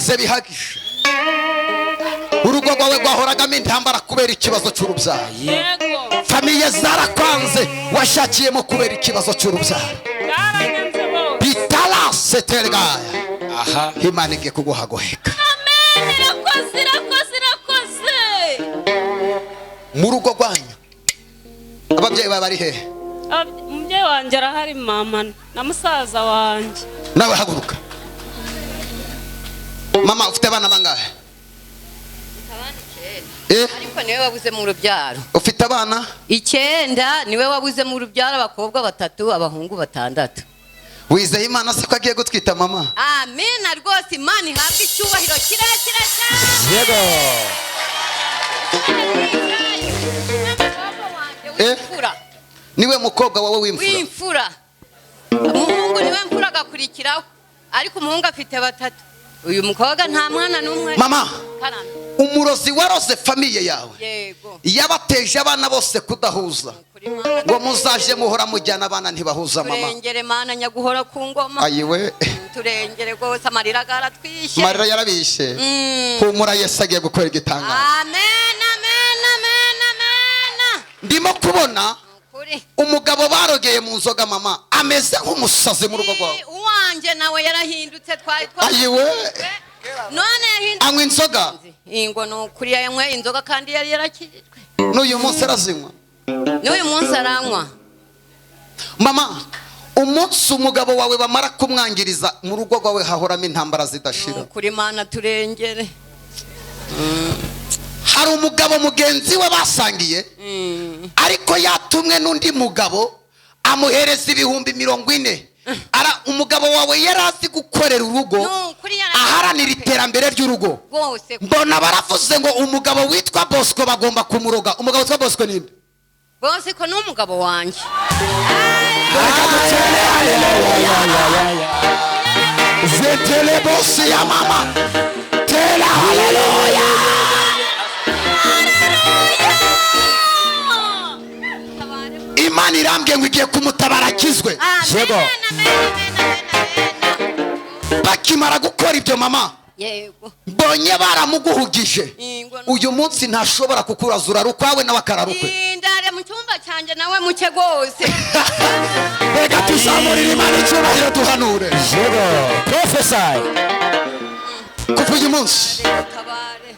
Warize bihagije, urugo rwawe rwahoragamo intambara kubera ikibazo cy'urubyaro. Yego. Famille zarakwanze washakiyemo kubera ikibazo cy'urubyaro. Bwaranyanze bose. Bitarasetergaya. Aha. Imana igiye kuguha guheka. Amen, irakoze, irakoze, irakoze. Mu rugo rwanyu ababyeyi bawe bari hehe? Umubyeyi wanjye arahari, mama na musaza wanjye. Nawe haguruka. Mama, ufite abana bangahe? Eh? Ariko niwe wabuze mu rubyaro. Ufite abana? 9, niwe wabuze mu rubyaro, abakobwa batatu, abahungu batandatu. Wizeye Imana se ko agiye gutwita, mama? Amina rwose, Imana ihabwe icyubahiro kirekire cyane. Yego. Eh? W'imfura. Niwe mukobwa wawe w'imfura? W'imfura. Umuhungu niwe mfura, agakurikiraho, ariko umuhungu afite batatu, uyu mukobwa nta mwana n'umwe. Mama, Karame. umurozi waroze famille yawe, Yego. yabateje abana bose kudahuza, Kuri Mana. ngo muzaje muhora mujyana abana ntibahuza, mama. Turengere, Mana nyaguhora ku ngoma. Ayiwe! Turengere rwose, amarira garatwishe. Marira yarabishe. Humura, Yesu agiye gukora igitangaza. Amen, amen, amen, amen. Ndimo kubona Ukuri. umugabo barogeye mu nzoga, mama, ameze nk'umusazi mu rugo rwawe. Uwanjye nawe yarahindutse, twari twa Ayiwe! None yahindutse. Anywa inzoga? Ingo, ni ukuri yanyweye inzoga kandi yari yarakijijwe. N'uyu munsi arazinywa? N'uyu munsi aranywa. Mama, umunsi umugabo wawe bamara kumwangiriza, mu rugo rwawe hahoramo intambara zidashira. Ukuri, Mana turengere. Hari umugabo mugenzi we basangiye, ariko yatumwe n'undi mugabo, amuhereza 40,000. Ara umugabo wawe yari azi gukorera urugo, Ni ukuri aharanira iterambere ry'urugo. Rwose. Mbona baravuze ngo umugabo witwa Bosco bagomba kumuroga. Umugabo witwa Bosco ninde? Bose ko ni umugabo wanjye. Reka dutere haleluya. Zetele bosi ya mama, tera haleluya. Imana irambwiye ngo igiye kumutabara akizwe. Yego. Amen, amen, amen, amen, amen. Bakimara gukora ibyo, mama, Yego. mbonye baramuguhugije. Ingo. Uyu munsi ntashobora kukurazura rukwawe, nawe akararukwe. Indare mu cyumba cyanjye nawe muke rwose. Reka tuzamurire Imana icyubahiro, duhanure. Yego. Prophesy. Kuva uyu munsi Tabare.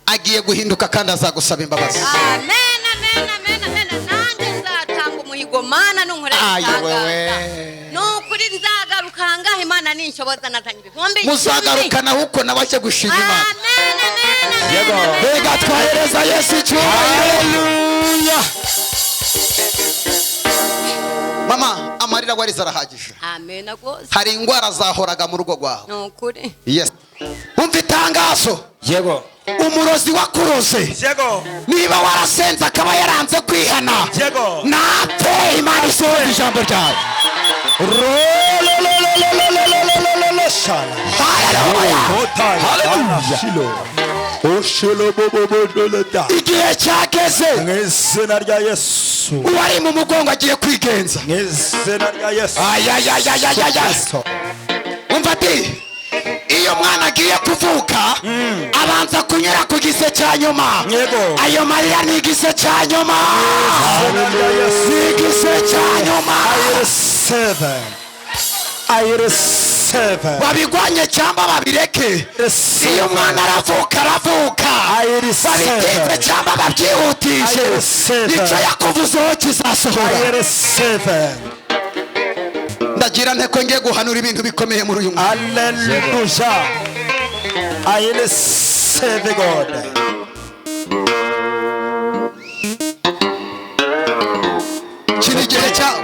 agiye guhinduka kandi azagusaba imbabazi. Amen, amen, amen, amen. Nanjye nzatanga umuhigo, Mana nunkorera Ayi ibitangaza. wewe. Ni ukuri nzagaruka ngaha, Imana ninshoboza, nazanye 10,000. Muzagarukana ahubwo nawe ajye gushima Imana. Amen, amen, amen. Yego. Reka twahereza Yesu icyubahiro. Hallelujah. Mama, amarira warize arahagije. Amen rwose. Hari indwara zahoraga mu rugo rwawe. Ni ukuri. Yes, umva itangazo. Yego. Umurozi wakuroze, Yego. niba warasenze akaba yaranze kwihana, Yego. napfe. Imana isohoza ijambo ryawe. Rololololololololololo shala. Haleluya! Hallelujah. Osholo bobo bobo da. Igihe cyageze. Mu izina rya Yesu. Uwari mu mugongo agiye kwigenza. Mu izina rya Yesu. Ayayayayayaya! Umva ati iyo umwana agiye kuvuka abanza kunyura ku gise cya nyuma. Yego. Ayo marira ni igise cya nyuma. Izina rya Yesu. Ni igise cya nyuma. I receive. I receive. Babigwanye cyangwa babireke, iyo umwana aravuka aravuka. I receive. Babitinze cyangwa babyihutishe, I receive. icyo yakuvuzeho kizasohora. I receive. Ndagira nteko ngiye guhanura ibintu bikomeye muri uyu mwaka. Hallelujah. I receive, God. Iki ni igihe cyawe,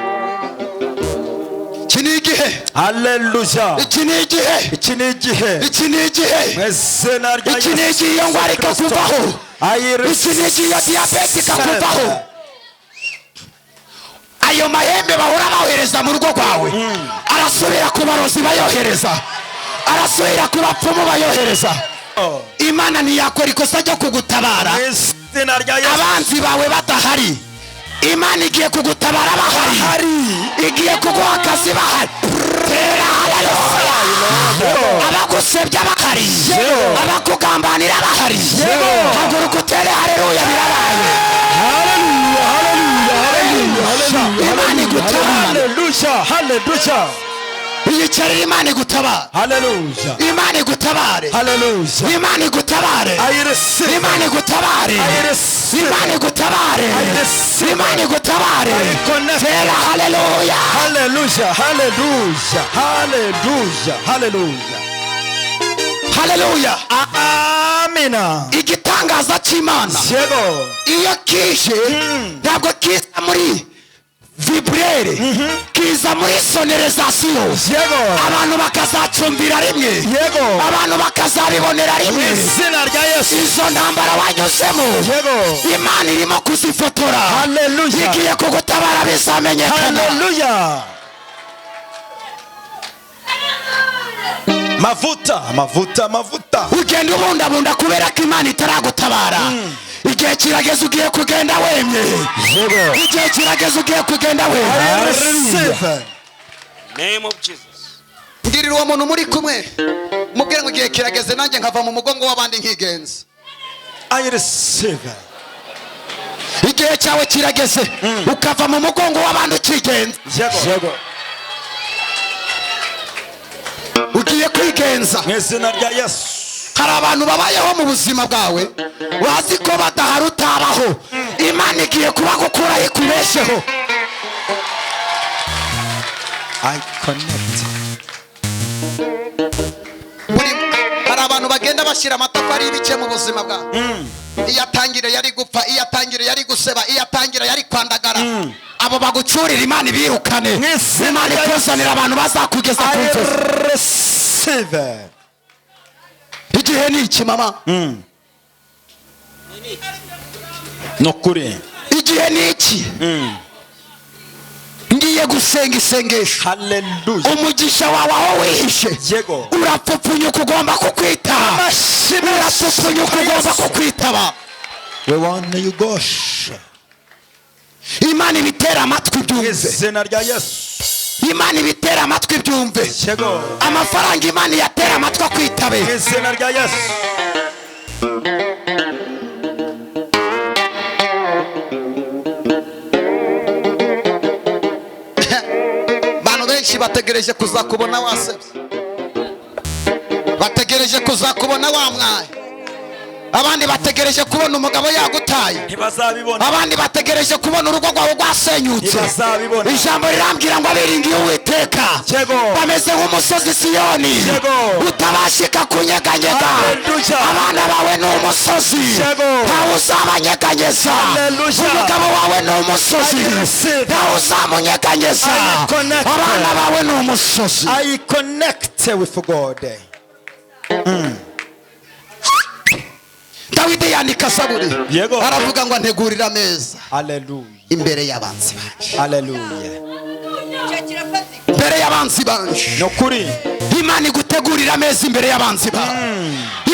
iki ni igihe. Hallelujah. Iki ni igihe. Iki ni igihe. Iki ni igihe. Mu izina rya Iki ni igihe iyo ndwara ikakuvaho. I Iki ni igihe iyo diyabete ikakuvaho. receive. Ayo mahembe bahora bohereza mu rugo rwawe arasubira ku barozi bayohereza, arasubira ku bapfumu bayohereza. Imana ntiyakora ikosa ryo kugutabara Mu izina rya Yesu. abanzi bawe badahari. Imana igiye kugutabara bahari, igiye kuguha akazi bahari. Tera haleluya! Abaguzi. Abagusebya bahari, abakugambanira bahari, haguruka utere haleluya, birabaye. Haleluya, haleluya, haleluya, haleluya. Imana igutabara. Haleluya, haleluya. Iyicarire, Imana igutabara. Haleluya. Imana igutabare. Haleluya. Imana igutabare. I receive. Imana igutabare. I receive. Imana igutabare. I receive. Imana igutabare. I connect. Tera haleluya. Haleluya, haleluya, haleluya, haleluya. Haleluya. Amina. Igitangaza cy'Imana Yego. iyo kije, ntabwo kiza muri vibreur, kiza muri sonorisation. Yego. Abantu bakazacumbira rimwe. Yego. Abantu bakazabibonera rimwe. Izina rya Yesu. Izo ntambara wanyuzemo, Yego. Imana irimo kuzifotora. Haleluya. Igiye kugutabara, bizamenyekana. Haleluya. Mavuta, mavuta, mavuta. Ugenda ubundabunda kubera ko Imana itaragutabara. Igihe kirageze, ugiye kugenda wemye. Yego. Igihe kirageze, ugiye kugenda wemye. I receive. Name of Jesus. Mbwirira uwo muntu muri kumwe, mubwire ngo igihe kirageze nanjye nkava mu mugongo w'abandi nkigenza. I receive. Igihe cyawe kirageze ukava mu mugongo w'abandi ukigenza. Yego. Yego. Ugiye kwigenza. Mu izina rya Yesu. Hari abantu babayeho mu buzima bwawe bazi ko badahari utabaho. Imana igiye kubagukuraho ikubesheho. I connect. Hari abantu bagenda bashyira amatafari y'ibice mu buzima bwawe. Iyo atangira yari gupfa, iyo atangira yari guseba, iyo atangira yari kwandagara. Abo bagucurira, Imana ibirukane. Mu izina Imana rya ikuzanira abantu bazakugeza ku I nzozi. receive. Igihe ni iki, mama. Ni ukuri. Igihe ni iki. Ngiye gusenga isengesho. Haleluya. Umugisha wawe aho wihishe, Yego. urapfupfunyuka, ugomba kukwitaba. Urapfupfunyuka, ugomba kukwitaba. We want you gosh. Imana ibitera amatwi Mu byumve. izina rya Yesu. Imana ibitera amatwi byumve. Yego. Amafaranga, Imana iyatera amatwi akwitabe. Mu izina rya Yesu. Abantu benshi bategereje kuzakubona wasebye, bategereje kuzakubona wamwaye, abandi bategereje kubona umugabo yagutaye. Ntibazabibona. Abandi bategereje kubona urugo rwawe rwasenyutse. Ntibazabibona. Ijambo rirambwira ngo abiringiye Uwiteka Yego. bameze nk'umusozi Siyoni Yego. utabashika kunyeganyega. Haleluya. Abana bawe ni umusozi, Yego. ntawe uzabanyeganyeza. Haleluya. Umugabo wawe ni umusozi, I receive. ntawe uzamunyeganyeza. I connect. Abana bawe ni umusozi. I connect with God. Dawidi yandika Zaburi, Yego. aravuga ngo antegurira ameza Haleluya. imbere y'abanzi banje. Haleluya. Imbere y'abanzi banje. Ni ukuri. Imana igutegurira ameza imbere y'abanzi bawe.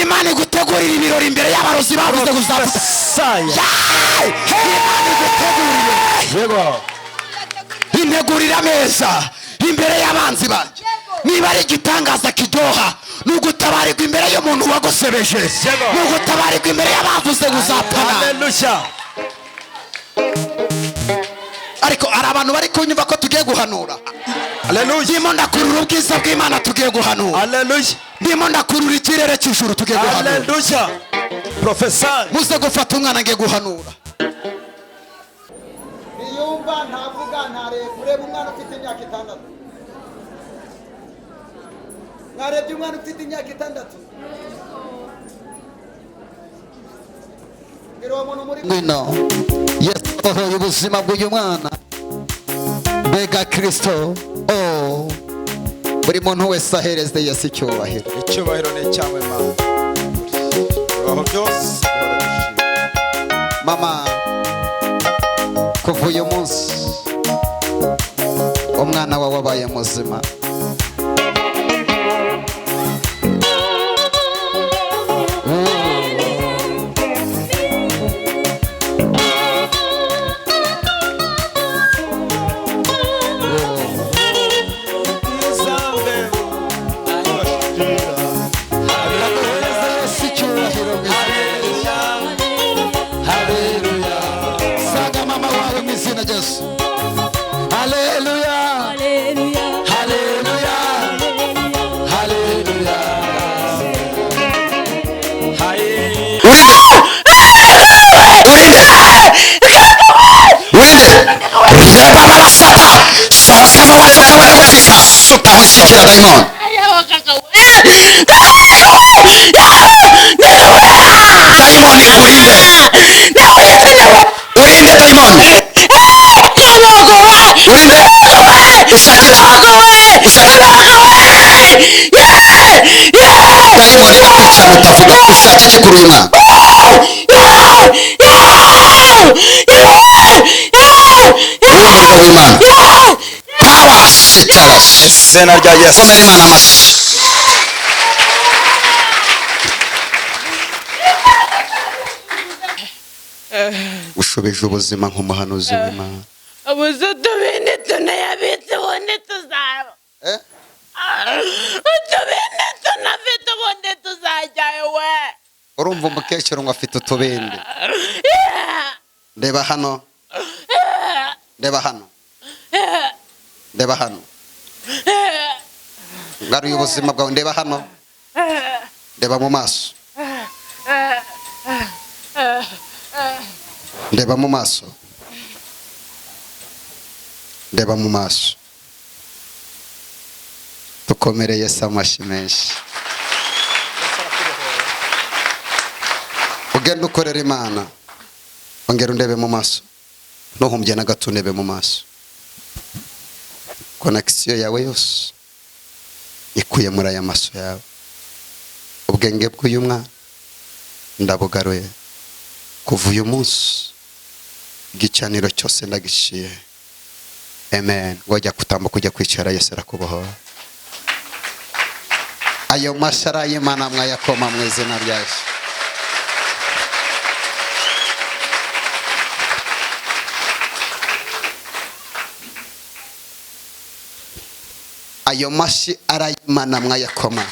Imana igutegurira ibirori imbere y'abarozi babuze kuzavuga. Messiah. Yaay! Imana igutegurire. Yego. Integurira ameza imbere y'abanzi banjye. Niba ari igitangaza kiryoha, ni ugutabarirwa imbere y'umuntu wagusebeje, Yego. ni ugutabarirwa imbere y'abavuze ngo uzapfana. Haleluya. Ariko hari abantu bari kunyumva ko tugiye guhanura? Haleluya. Ndimo ndakurura ubwiza bw'Imana, tugiye guhanura. Haleluya. Ndimo ndakurura ikirere cy'ijuru, tugiye guhanura. Haleluya. Prophesy. Muze gufata umwana, ngiye guhanura. Ntiyumva, ntavuga, ntareba. Ureba umwana ufite imyaka 6. Mwarebye umwana ufite imyaka 6? Mbwira uwo muntu muri Ngwino. Yesu abohoye ubuzima bw'uyu mwana. Mbega Kirisito! Oh, buri muntu wese ahereze Yesu icyubahiro. Icyubahiro ni icyawe, Mana. Aho byose uhora wishimye. Mama, kuva uyu munsi umwana wawe wabaye muzima. Izambe, Kirageze. Haleluya, haleluya, haleluya. Urinde, urinde, urinde. Reba barasata, sohoka mu watoka wanagutika, aho ushikira dayimoni. Dayimoni urinde, urinde dayimoni, urinde. Ushakira, ushakira dayimoni irakwicana utavuga. Ushaka iki kuri uyu mwana? Uyu muriro w'Imana, power sitarasi. Izina rya Yesu. Komera Imana amashyi. Ushubije ubuzima nk'umuhanuzi w'Imana. Ubuze utubindi tunayabitse, ubundi tuzaba Eh? utubindi tunafite, ubundi tuzajyayo we. Urumva umukecuru ngo afite utubindi. Ndeba hano, ndeba hano, ndeba hano. Ngaruye ubuzima bwawe. Ndeba hano, ndeba mu maso, ndeba mu maso, ndeba mu maso. Dukomereye se amashyi menshi. Ugenda ukorera Imana. Ongera undebe mu maso, ntuhumbye na gato, undebe mu maso. Connexion yawe yose ikuye muri aya maso yawe. Ubwenge bw'uyu mwana ndabugaruye. Kuva uyu munsi igicaniro cyose ndagishiye. Amen. Wajya kutambuka ujya kwicara, Yesu arakubohora. Ayo mashara y'Imana mwayakoma mu izina rya Yesu. Ayo mashyi arayimana mwayakoma.